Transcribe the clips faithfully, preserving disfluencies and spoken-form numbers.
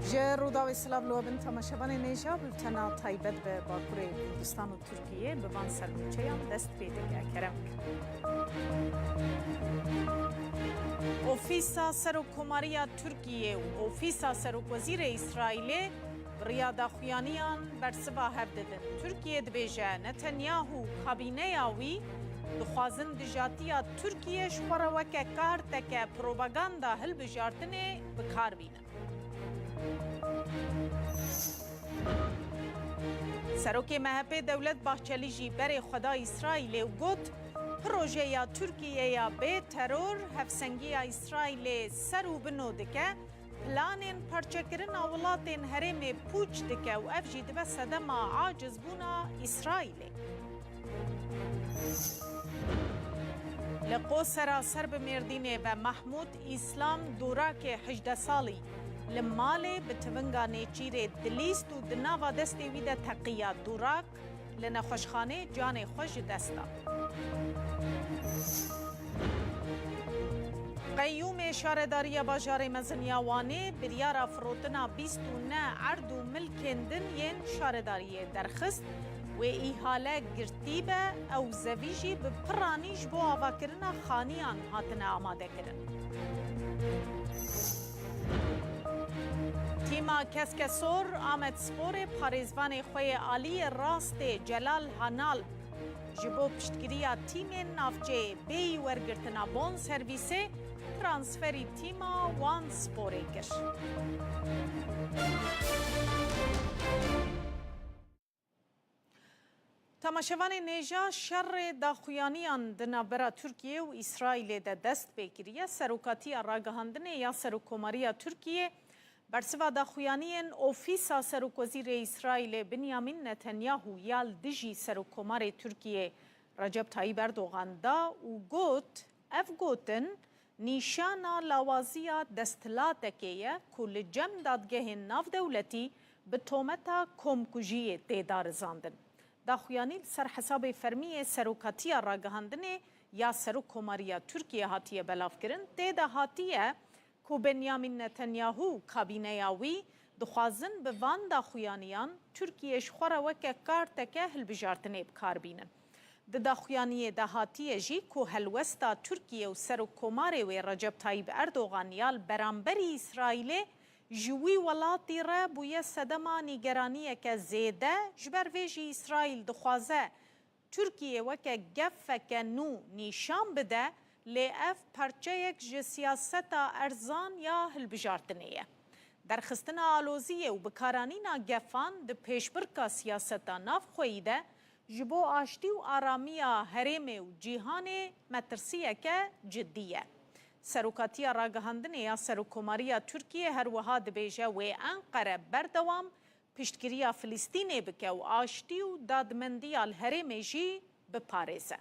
Ji Rûdawê silav li we bin temaşevanên hêja, bultena taybet bi Bakurê Kurdistan û Tirkiyê bi van sernûçeyan dest pê dike. Kerem bikin. Ofîsa Serokkomariya Tirkiyê û Ofîsa Serokwezîrê Îsraîlê bi riya daxuyaniyan bersiva hev didin. Tirkiye dibêje, Netanyahu û kabîneya wî dixwazin dijatiya Tirkiye ji xwe re weke karteke propaganda hilbijartinê bi kar bînin. Serokê M H P Dewlet Bahçelî jî berê xwe da Îsraîlê û got, projeya Tirkiye ya bê teror hevsengiya Îsraîlê ser û bino dike, planên parçekirina welatên herêmê pûç dike û ev jî dibe sedema acizbûna Îsraîlê. Li Qosera ser bi Mêrdînê ve Mahmûd Îslam Durakê hejdeh salî li malê bi tivinga nêçîrê dilîst û di nava destê wî de teqiya. Durak li nexweşxanê canê xwe ji dest da. Qeyûmê Şaredariya Bajarê Mezin ya Wanê biryara firotina bîst û neh erd û milkên din yên şaredariyê derxist. Wê îhale girtî be, ew zevî jî bi piranî ji bo avakirina xaniyan hatine amadekirin. Tîma Keskesor Amedsporê parêzvanê xwe yê aliyê rastê Celal Hanal ji bo piştgiriya tîmên navçeyê bêyî wergirtina bonservîsê transferî tîma Wan Sporê kir. Temaşevanên hêja, şerê daxuyaniyan di navbera Tirkiye û Îsraîlê de dest pê kiriye. Serokatiya Ragihandinê ya Serokkomariya Tirkiye bersiva daxuyaniyên Ofîsa Serokwezîrê Îsraîlê Binyamin Netanyahu ya li dijî Serokkomarê Tirkiye Recep Tayyip Erdogan da û got, ev gotin nîşana lawaziya desthilatekê ye ku li cem dadgehên navdewletî bi tometa komkujiyê tê darizandin. Daxuyanî li ser hesabê fermî yê Serokatiya Ragihandinê ya Serokkomariya Tirkiye hatiye belavkirin. Tê de hatiye ku Benyamin Netanyahu û kabîneya wî dixwazin bi van daxuyaniyan Tirkiye ji xwe re weke karteke hilbijartinê bi kar bînin. Di daxuyaniyê de hatiye jî ku helwesta Tirkiye û Serokkomarê wê Recep Tayyip Erdogan ya li beramberî Îsraîlê ji wî welatî re bûye sedema nîgeraniyeke zêde, ji ber vê jî Îsraîl dixwaze Tirkiye weke gefeke nû nîşan bide, lê ev parçeyek ji siyaseta erzan ya hilbijartinê ye. Derxistina aloziyê û bikaranîna gefan di pêşbirka siyaseta navxweyî de ji bo aştî û aramiya herêmê û cîhanê metirsiyeke cidî ye. Serokatiya Ragihandinê ya Serokkomariya Tirkiye her wiha dibêje wê Enqere berdewam piştgiriya Filistînê bike û aştî û dadmendiya li herêmê jî biparêze.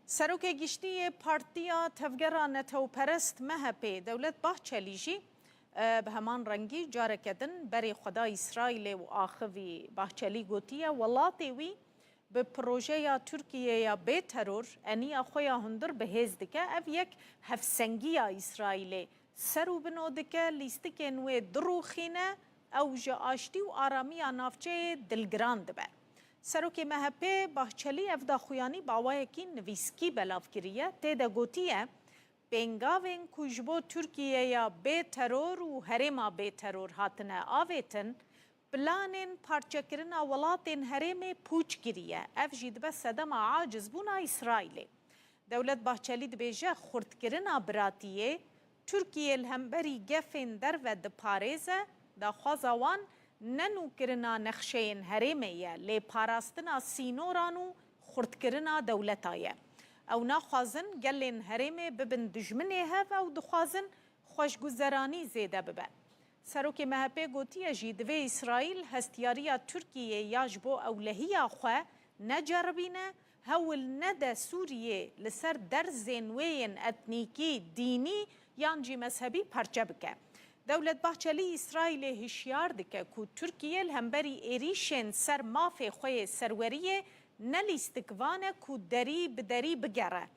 Serokê Giştî yê Partiya Tevgera Netewperest M H P Dewlet Bahçelî jî, e, bi heman rengî careke din berê xwe da Îsraîlê û axivî. Bahçelî gotiye, welatê wî bi projeya Tirkiye ya bê teror eniya xwe ya hundir bi hêz dike. Ev yek hevsengiya Îsraîlê ser û bino dike, lîstikên wê dirûxîne, ew ji aştî û aramiya navçeyê dilgiran dibe. Serokê M H P Bahçelî ev daxuyanî bi awayekî nivîskî belav kiriye, tê de gotiye, pêngavên ku ji bo Tirkiyeya bê teror û herêma bê teror hatine avêtin, planên parçekirina welatên herêmê pûç kiriye. Ev jî dibe sedema acizbûna Îsraîlê. Dewlet Bahçelî dibêje, xurtkirina biratiyê Tirkiye li hemberî gefên derve diparêze, daxwaza wan ne nûkirina nexşeyên herêmê ye, lê parastina sînoran û xurtkirina dewleta ye. Ew naxwazin gelên herêmê bibin dijminê hev, ew dixwazin xweşguzeranî zêde bibe. Serokê M H P gotiye jî, divê Îsraîl hestiyariya Tirkiyê ya ji bo ewlehiya xwe neceribîne, hewl nede Sûriyê li ser derzên wê yên etnîkî, dînî yan jî mezhebî parçe bike. Dewlet Bahçelî Îsraîlê hişyar dike ku Tirkiye li hemberî êrîşên ser mafê xwe yê serweriyê ne lîstikvan e ku derî bi derî bigere.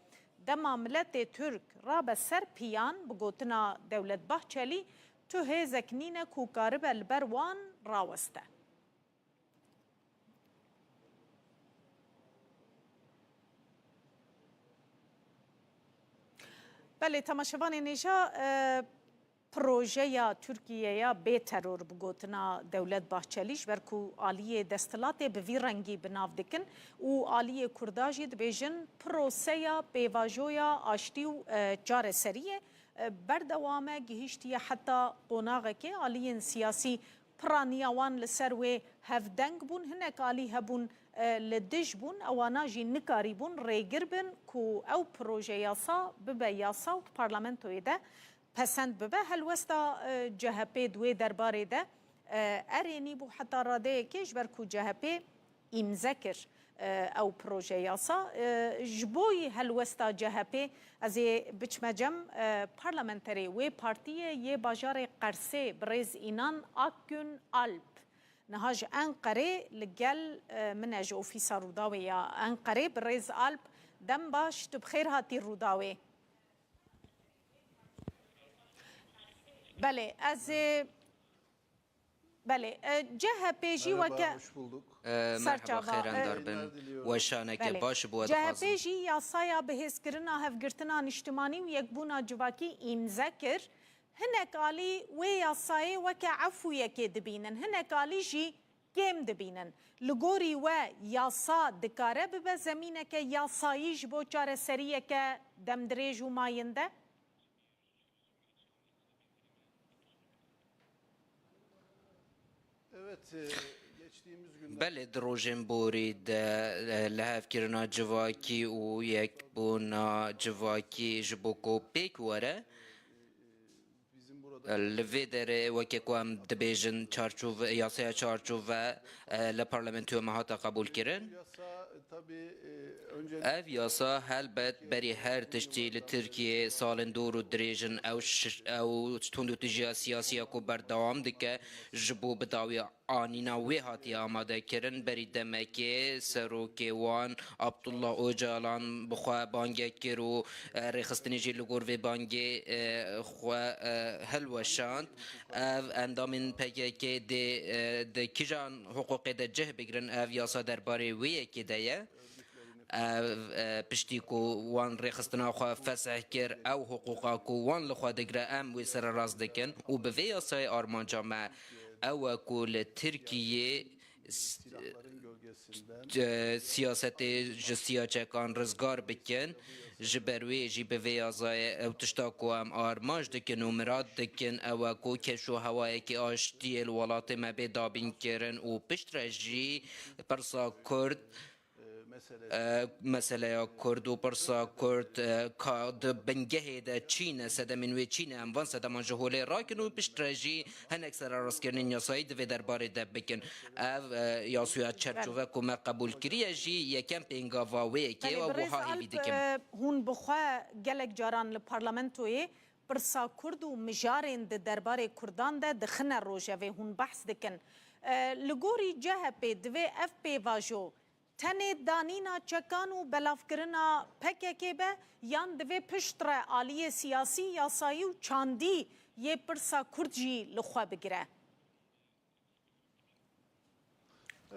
Dema miletê Tirk rabe ser piyan, bi gotina Dewlet Bahçelî, tu hêzek nîne ku karibe li ber wan raweste. Belê, temaşevanên hêja, e, projeya Tirkiye ya bê teror bi gotina Dewlet Bahçelî, ji ber ku aliyê desthilatê bi vî rengî bi nav dikin û aliyê Kurda jî dibêjin proseya pêvajoya aştî û, e, çareseriyê, e, berdewam e, gihîştiye heta qonaxekê. Aliyên siyasî piraniya wan li ser wê hevdeng bûn. Hinek alî hebûn, e, li dij bûn. Ewana jî nikarîbûn rêgir bin ku ew proje yasa bibe yasa û di parlamentoyê de pesend bibe. Helwesta, e, C H P di wê derbarê de, e, erênî bû heta radeyekê, ji ber ku C H P îmze kir, e, ew proje yasa. E, ji bo yî helwesta C H P, ez ê biçime cem, e, parlamenterê wê partiyê yê bajarê Qersê, birêz Înan Akgün Alp, niha ji Enqerê li gel, e, min e, ji ofîsa Rûdawê ya Enqerê. Birêz Alp, dem baş, tu bi xêr hatî Rûdawê. Belê, ez ê, belê, e, C H P jî Merhaba, weke hoş bulduk. E, merhaba, serçava, xêrendar e, bin. Yayınlar diliyorum. Weşaneke Belê. Baş ji bo we dixwazim. C H P jî yasaya bihêzkirina hevgirtina niştimanî û yekbûna civakî îmze kir. Hinek alî wê yasayê weke efûyekê dibînin, hinek alî jî kêm dibînin. Li gorî we yasa dikare bibe zemîneke yasayî ji bo çareseriyeke demdirêj û mayinde? Evet, e, geçtiğimiz günler Belê, di rojên borî de, e, lihevkirina civakî û yekbûna civakî ji bo ku pêk were, Li vê derê weke ku em dibêjin çarçove, yasaya çarçove, e, li parlamentoya me hate qebûlkirin. Ev yasa helbet berî her tiştî li Tirkiyê salên dor û dirêj in ew şi-, ew tundûtijiya siyasî ya ku berdewam dike ji bo bi dawî anîna wê hatiye amadekirin. Berî demekê serokê wan Abdullah Ocalan bi xwe bangek kir û, e, rêxistinê jî li gor vê bangê, e, xwe, e, hilweşand. Ev endamên P K K dê, e, di kîjan hiqûqê de cih bigrin, ev yasa derbarê wê yekê de ye. Ev, e, piştî ku wan rêxistina xwe fesih kir, ew hiqûqa ku wan li xwe digre, em wê sererast dikin û bi vê yasayê armanca me ew e ku li Tirkiyê s-, e, siyasetê ji siyaçekan rizgar bikin. Ji ber wê jî bi vê yasayê ew tişta ku em armanc dikin û mirad dikin ew e ku keş û hewayekî aştiyê li welatê me bê dabînkirin û piştre jî pirsa Kurd, e, meseleya Kurd û pirsa Kurd, e, ka di bingehê de çî ne, sedemên wê çî ne, em van sedeman ji holê rakin û piştre jî hinek sererastkirinên yasayî di vê derbarê de bikin. Ev, e, yasaya çerçove ku me qebûl kiriye jî yekem pêngava wê yekê ye û wiha hêvî dikim. Belê, birêz Alp, e, hûn bi xwe gelek caran li parlamentoyê pirsa Kurd û mijarên di derbarê Kurdan de dixine rojevê, hûn behs dikin. E, li gorî C H P divê ev pêvajo tenê danîna çekan û belavkirina P K K be, yan divê piştre aliyê siyasî, yasayî û çandî yê pirsa Kurd jî li xwe bigire?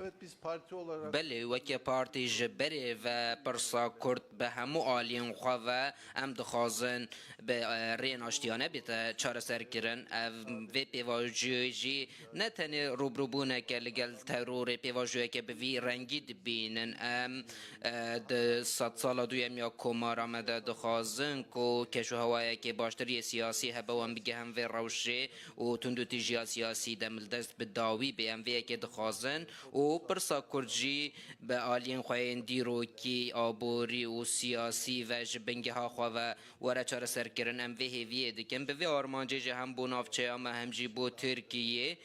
Evet, biz parti olarak Belê, weke partî ji berê ve pirsa Kurd bi hemû aliyên xwe ve em dixwazin bi, e, rêyên aştiyane bête çareserkirin. Ev, vê pêvajoyê jî ne tenê rûbirûbûneke li gel terorê, pêvajoyeke bi vî rengî dibînin. Em, e, di sedsala duyem ya Komara me de dixwazin ku keşûhewayekê baştir yê siyasî hebe û em bigihin vê rewşê û tundûtîjiya siyasî demildest bi dawî bê. Em vê yekê dixwazin û pirsa Kurd jî bi aliyên xwe yên dîrokî, aborî û siyasî ve ji bingeha xwe ve were çareserkirin. Em vê hêviyê dikin. Bi vê armancê jî hem bo navçeya me hem jî bo Tirkiyê,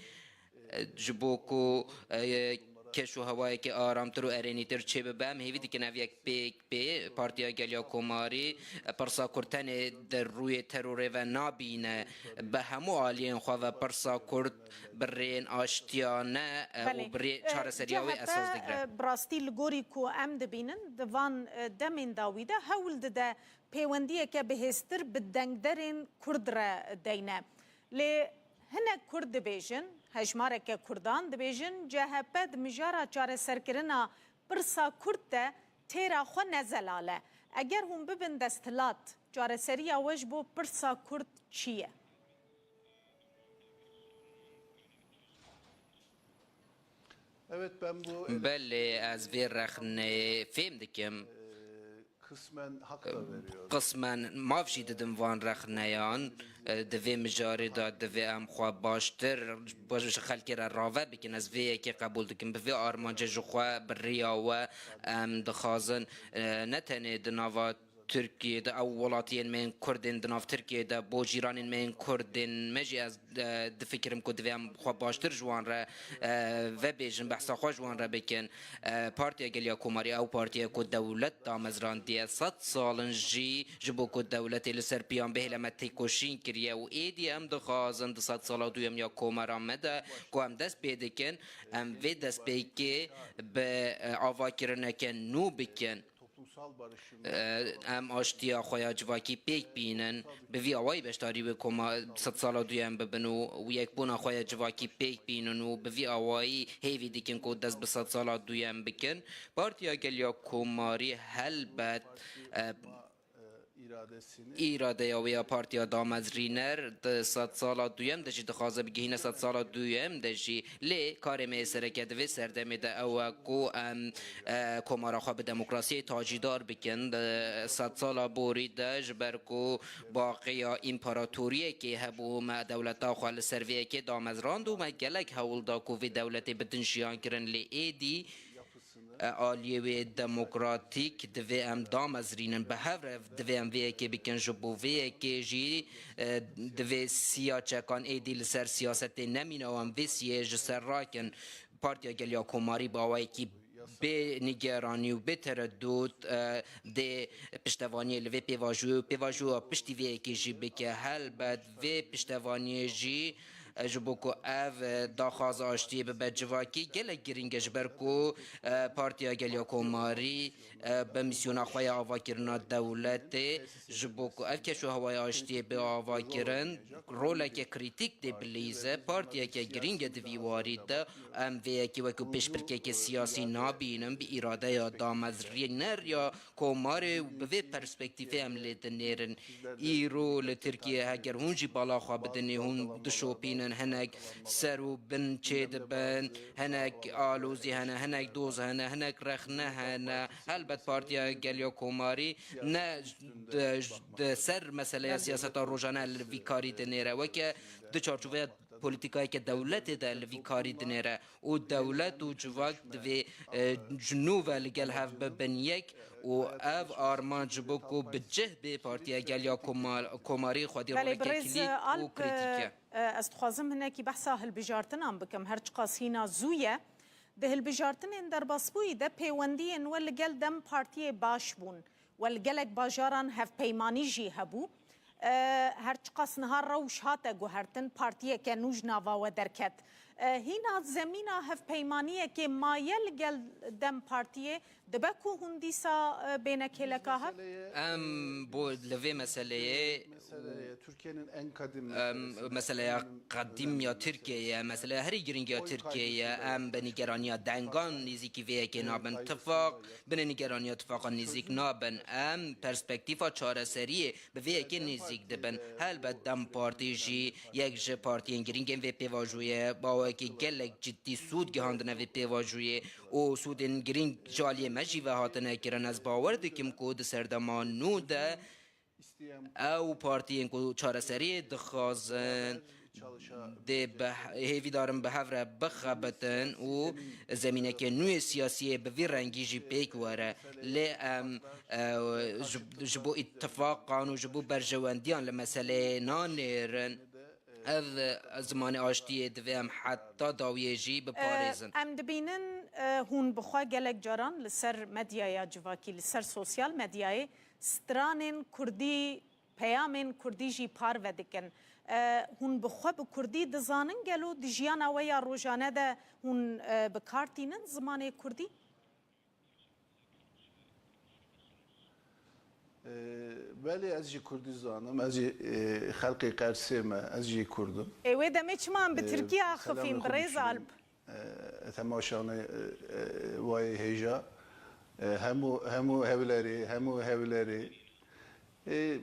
e, ji bo ku, e, keş û hewayekî aramtir û erênîtir çêbibe. Em hêvî dikin ev yek pêk bê. Partiya Gel ya Komarî pirsa Kurd tenê di rûyê terorê ve nabîne. Bi hemû aliyên xwe ve pirsa Kurd bi rêyên aştiyane, e, Belê. û bi rê E, çareseriya wê C H P, esas digire. e, bi rastî li gorî ku em dibînin, di van, e, demên dawî de hewl dide pêwendiyeke bihêztir bi dengderên Kurd re deyne. Lê hinek Kurd dibêjin, hejmareke Kurdan dibêjin, C H P di mijara çareserkirina pirsa Kurd de têra xwe ne zelal e. Eger hûn bibin desthilat, çareseriya we ji bo pirsa Kurd çi ye? Evet, ben bu Belê, ez vê rexneyê fêm dikim. Kısmen hak da veriyorum. Qismen maf jî didim van rexneyan. E, di vê mijarê de divê em xwe baştir ji xelkê re rave bikin. Ez vê yekê qebûl dikim. Bi vê armancê ji xwe bi riya we em dixwazin, e, ne tenê di nava Tirkiyê de, ew welatiyên me yên Kurd ên di nav Tirkiyê de, bo cîranên me yên Kurd ên me jî ez, e, difikirim ku divê em xwe baştir ji wan re, e, vebêjin, behsa xwe ji wan re bikin. E, Partiya Gel ya Komarî ew partiyek ku dewlet damezrandiye, sed sal in jî ji bo ku dewletê li ser piyan bihêle me têkoşîn kiriye û êdî em dixwazin di sed sala duyem ya komera me de ku em dest pê dikin, em vê destpêkê bi, e, avakirineke nû bikin. Toplumsal barışın Em aştiya xwe ya civakî pêk bînin. Bi vî awayî beşdarî wê koma sed sala duyem bibin û yekbûna xwe ya civakî pêk bînin û bi vî awayî hêvî dikin ku dest bi sed sala duyem bikin. Partiya Gel ya Komarî helbet, e, iradesini îradeya wê ya partiya damezrîner di sed sala duyem de jî dixwaze bigihîne sed sala duyem de jî. Lê karê me yê sereke di vê serdemê de ew e ku em, e, komara xwe bi demokrasiyê tacîdar bikin. Di sed sala borî de ji ber ku baqiya împaratoriyekê hebû, me dewleta xwe li ser vê yekê damezrand û me gelek hewl da ku vê dewletê bidin jiyan kirin. Lê êdî, e, aliyê wê demokratîk divê em damezrînin. Bi hev re divê em vê yekê bikin. Ji bo vê yekê jî, e, divê siya çekan êdî li ser siyasetê nemîne û em vê siyê ji ser rakin. Partiya Gel ya Komarî bi awayekî bê nigeranî û bê teredût, e, dê piştevaniyê li vê pêvajoyê û pêvajoya piştî vê yekê jî bike. Helbet vê piştevaniyê jî, e, ji bo ku ev, e, daxwaza aştiyê bibe civakî, gelek girîng e, ji ber ku, e, Partiya Gel ya Komarî, e, bi mîsyona xwe ya avakirina dewletê, ji bo ku ev keş û hewaya aştiyê bê avakirin, roleke krîtîk tê bilîze. Partiyeke girîng e di vî warî de. Em vê yekê wekî pêşbirkeke siyasî nabînin, bi îradeya damezrîner ya komarê û bi vê perspektîfê em lê dinêrin. Îro li Tirkiyê heger hûn jî bala xwe bidinê, hûn dişopînin, hinek ser û bin çêdibin, hinek alozî hene, hinek doz hene, hinek rexne hene. Helbet Partiya Gel ya Komarî ne di, di ser meseleya siyaseta rojane li vî karî dinêre. Weke di çarçoveya polîtîkayeke dewletê de li vî karî dinêre û dewlet û civak divê, e, ji nû ve li gel hev bibin yek û ev armanc ji bo ku bi cih bê Partiya Gel ya Koma-, Komarî xwedî Belê, roleke birêz kilît û Alp, krîtîk e. e, ez dixwazim hinekî behsa hilbijartinan bikim, her çiqas hîna zû ye. Di hilbijartinên derbasbûyî de pêwendiyên we li gel DEM Partiyê baş bûn. We li gelek bajaran hevpeymanî jî hebû. E, her çiqas niha rewş hate guhertin, partiyeke nû ji nava we derket. E, hîna zemîna hevpeymaniyekê maye li gel DEM Partiyê, dibe ku hûn dîsa, e, bêne kêleka hev? Em bo li vê meseleyê Meseleye, Türkiye'nin en kadim Em, meselesi. Meseleya qedîm ya Tirkiyeyê ye, meseleya herî girîng ya Tirkiyeyê ye. Em bi nîgeraniya dengan nêzîkî vê yekê nabin. Tifaq binê nîgeraniya tifaqan nêzîk nabin. Em perspektîfa çareseriyê bi vê yekê nêzîk dibin. Helbet DEM Partî jî yek ji partiyên girîngên vê pêvajoyê ye. Bi awayekî gelek ciddî sûd gihandine vê pêvajoyê û sûdên girîng ji aliyê me jî ve hatine kirin. Ez bawer dikim ku di serdema nû de ew partiyên ku çareseriyê dixwazin dê bi he-, hêvîdarin bi hev re bixebitin û zemîneke nû yê siyasiyê bi vî rengî jî pêk were. Lê em, e, ji, ji bo îtifaqan û ji bo berjewendiyan li meseleyê nanêrin. Ev, e, zimanê aştiyê divê em heta dawiyê jî biparêzin. E, em dibînin, E, hûn bi xwe gelek caran li ser medyaya civakî, li ser sosyal medyayê stranên kurdî, peyamên kurdî jî parve dikin. E, hûn bi xwe bi kurdî dizanin? Gelo di jiyana we ya rojane de hûn, e, bi kar tînin zimanê kurdî? Ee, Belê, ez jî kurdî zanim, ez jî, e, xelkê Qersê me, ez jî kurd im. Ê, wê demê çima em bi Ee, tirkî axifîn, bi rêz Alp? Ee, temaşanê, e, e, wayê hêja. E, hemû, hemû hewlerê, hemû hewlerê. E,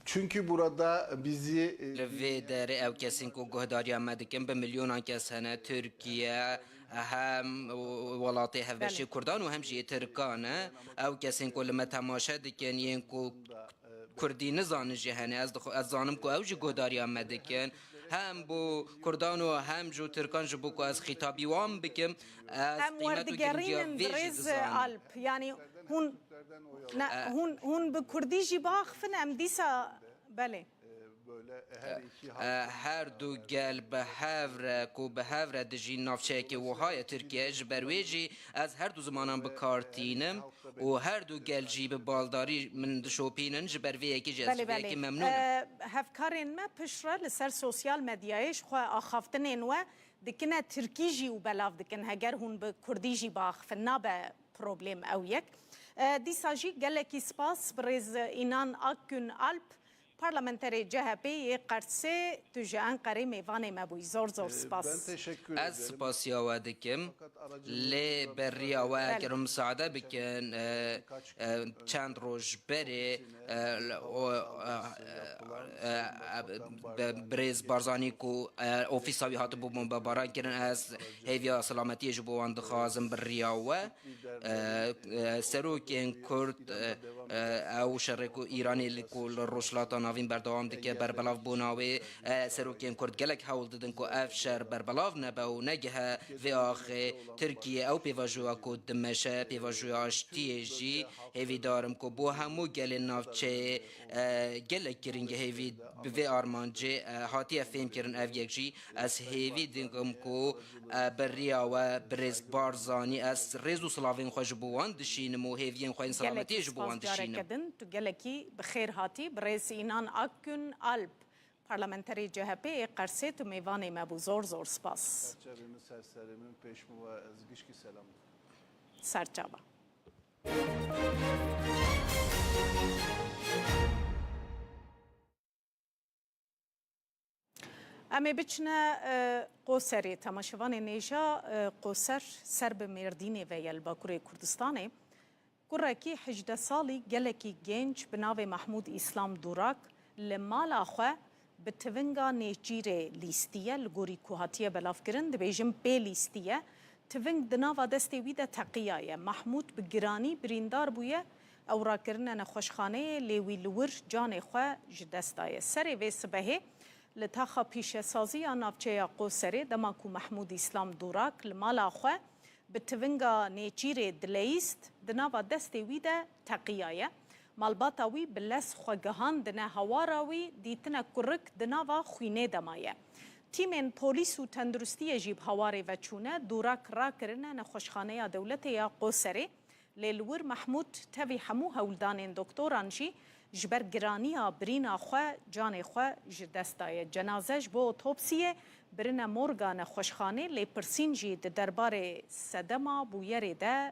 çünkü burada bizi, e, Li vê derê ew kesên ku guhdariya me dikin bi milyonan kes hene, Tirkiye, hem welatê hevbeşê Belê. Kurdan û hem jî yê Tirkan e. Ew kesên ku li me temaşe dikin, yên ku Kurdî nizanin jî hene. Ez dixwe-, ez zanim ku ew jî guhdariya me dikin. Hem bo Kurdan û hem ji Tirkan, ji bo ku ez xîtabî wan bikim, ez Em qîmet û werdigerînin giringiya vê jî birêz dizanim. Alp. Yanî hûn, ne, E, hûn, hûn bi Kurdî jî biaxifin, em dîsa, belê. E, her du gel bi hev re, ku bi hev re dijîn, navçeyekê wiha ye Tirkiye. Ji ber wê jî ez her du zimanan bi kar tînim û her du gel jî bi baldarî min dişopînin. Ji ber vê yekê jî ez Belê, ji vê yekê belê. memnûn im. E, hevkarên me piştre li ser sosyal medyayê ji xwe axaftinên we dikine tirkî jî û belav dikin. Heger hûn bi kurdî jî biaxifin, nabe problem ew yek. E, dîsa jî gelekî spas birêz Înan Akgün Alp, parlamenterê C H P yê Qersê, tu ji Enqerê mêvanê me bûyî. Zor zor spas. Ez spasiya we dikim. Lê beriya we, Belê. eger hûn misade bikin, e, e, çend roj berê, e, o, e, e, e, be-, birêz Barzanî ku, e, ofîsa wî hatibû bombebaran kirin, ez hêviya selametiyê ji bo wan dixwazim bi riya we. E, e, serokên Kurd, e, e, ew şerê ku Îranê li, ku li Rojhilata Navîn berdewam dike, berbelav bûna wê, e, serokên Kurd gelek hewl didin ku ev şer berbelav nebe û negihe vê axê. Tirkiye ew pêvajoya ku dimeşe, pêvajoya aştiyê jî, hêvîdar im ku bo hemû gelên navçeyê, e, gelek giring e, hêvî bi vê armancê, e, hatiye fêmkirin. Ev yek jî ez hêvî dikim ku, e, bi riya we birêz Barzanî, ez rêz û silavên xwe ji bo wan dişînim û hêviyên xwe yên selametiyê ji bo wan dişînim. Gelekî spas careke din, tu gelekî bi xêr hatî. Birêz Înan Akgün Alp, parlamenterê C H P yê Qersê, tu mêvanê me bû. Zor zor spas. Serçavê min, serserê min, pêşmû we ez gişkî selam dikim. Serçava. Em ê biçine, e, Qoserê. Temaşevanên hêja, e, Qoser ser bi Mêrdînê ve ye, li Bakurê Kurdistanê. Kurekî hejdeh salî, gelekî genc bi navê Mahmûd Îslam Dûrak li mala xwe bi tivinga nêçîrê lîstiye, li gorî ku hatiye belavkirin, dibêjin pê lîstiye. Tiving di nava destê wî de teqiyaye. Mahmûd bi giranî birîndar bûye. Ew rakirine nexweşxaneyê, lê wî li wir canê xwe ji dest daye. Serê vê sibehê li taxa pîşesazî ya navçeya Qoserê, dema ku Mahmûd Îslam Dûrak li mala xwe bi tivinga nêçîrê dileyîst, di nava destê wî de teqiyaye. Malbata wî bi lez xwe gihandine hawara wî, dîtine kurik di nava xwînê de maye. Tîmên polîs û tenduristiyê jî bi hawarê ve çûne, Dûrak rakirine nexweşxaneya dewletê ya Qoserê. Lê li wir Mehmûd tevî hemû hewldanên doktoran jî ji ber giraniya birîna xwe canê xwe ji dest daye. Cenaze ji bo otopsiyê birine morga nexweşxanê, lê pirsîn jî di derbarê sedema bûyerê de